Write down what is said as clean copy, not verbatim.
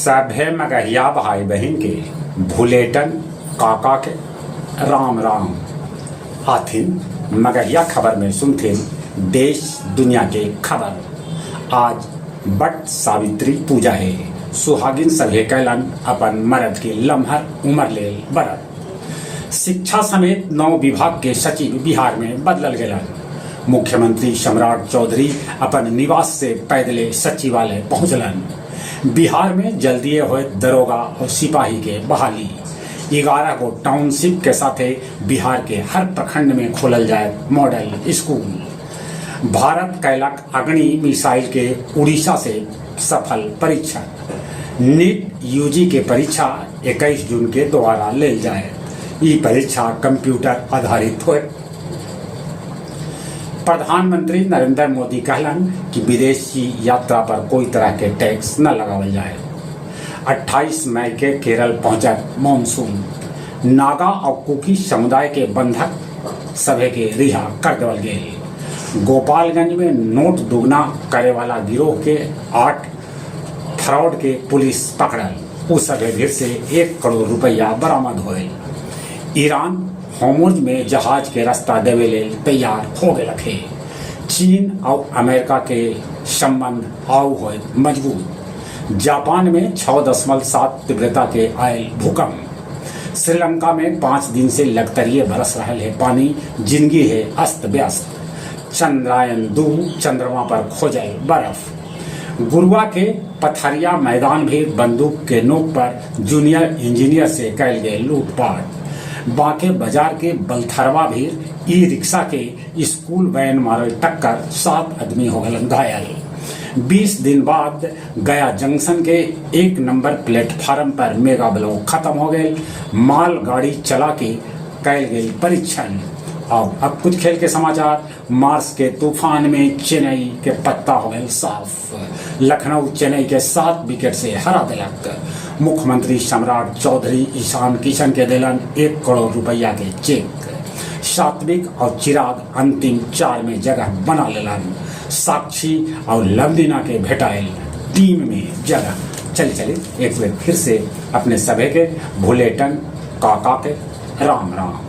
सभे मगहिया भाई बहिन के भुलेटन काका के राम राम। आथिन मगहिया खबर में सुनथिन देश दुनिया के खबर। आज बट सावित्री पूजा हे। सुहागिन सभे कैलन अपन मरद के लम्हर उमर लेल बरत। शिक्षा समेत नौ विभाग के सचिव बिहार में बदलल गेलन। मुख्यमंत्री सम्राट चौधरी अपन निवास से पैदले सचिवालय पहुंचलन। बिहार में जल्दीए होयत दरोगा और सिपाही के बहाली। 11 गो टाउनशिप के साथे बिहार के हर प्रखंड में खोलल जायत मॉडल स्कूल। भारत कैलक अग्नि मिसाइल के उड़ीसा से सफल परीक्षण। नीट यूजी के परीक्षा 21 जून के दोबारा लेल जायत। ई परीक्षा कंप्यूटर आधारित होयत। प्रधानमंत्री नरेंद्र मोदी कहलन कि विदेशी यात्रा पर कोई तरह के टैक्स न लगावल जाए। 28 मई के केरल पहुंचत मानसून। नागा और कुकी समुदाय के बंधक सभे के रिहा कर देवल गेल। गोपालगंज में नोट दुगना करे वाला गिरोह के 8 फ्रॉड के पुलिस पकड़ल। उ सभे भीड़ से 1 करोड़ रुपया बरामद होयल। ईरान होर्मुज में जहाज के रास्ता देवे लेल तैयार हो गेलक हे। चीन और अमेरिका के संबंध आउ होए मजबूत। जापान में 6.7 तीव्रता के आयल भूकंप। श्रीलंका में 5 दिन से लगतरिये बरस रहल है पानी, जिंदगी है अस्त व्यस्त। चंद्रायन 2 चंद्रमा पर खोजल बर्फ। गुरुआ के पथरिया मैदान भी बंदूक के नोक पर जूनियर इंजीनियर से कैल गए लूटपाट। बांके बाजार के बलथरवा भी ई रिक्शा के स्कूल वैन मारल टक्कर, 7 आदमी हो गए घायल। 20 दिन बाद गया जंक्शन के 1 नंबर प्लेटफार्म पर मेगा ब्लॉक खत्म हो गए। माल गाड़ी चला के कैल गई परीक्षण। और अब कुछ खेल के समाचार। मार्च के तूफान में चेन्नई के पत्ता हो गए साफ। लखनऊ चेन्नई के 7 विकेट से हरा दिलक। मुख्यमंत्री सम्राट चौधरी ईशान किशन के दिलन 1 करोड़ रुपया के चेक। सात्विक और चिराग अंतिम 4 में जगह बना लेलन। साक्षी और लवलीना के भेटायल टीम में जगह। चल चले एक बार फिर से अपने सभे के भुलेटन काका के राम राम।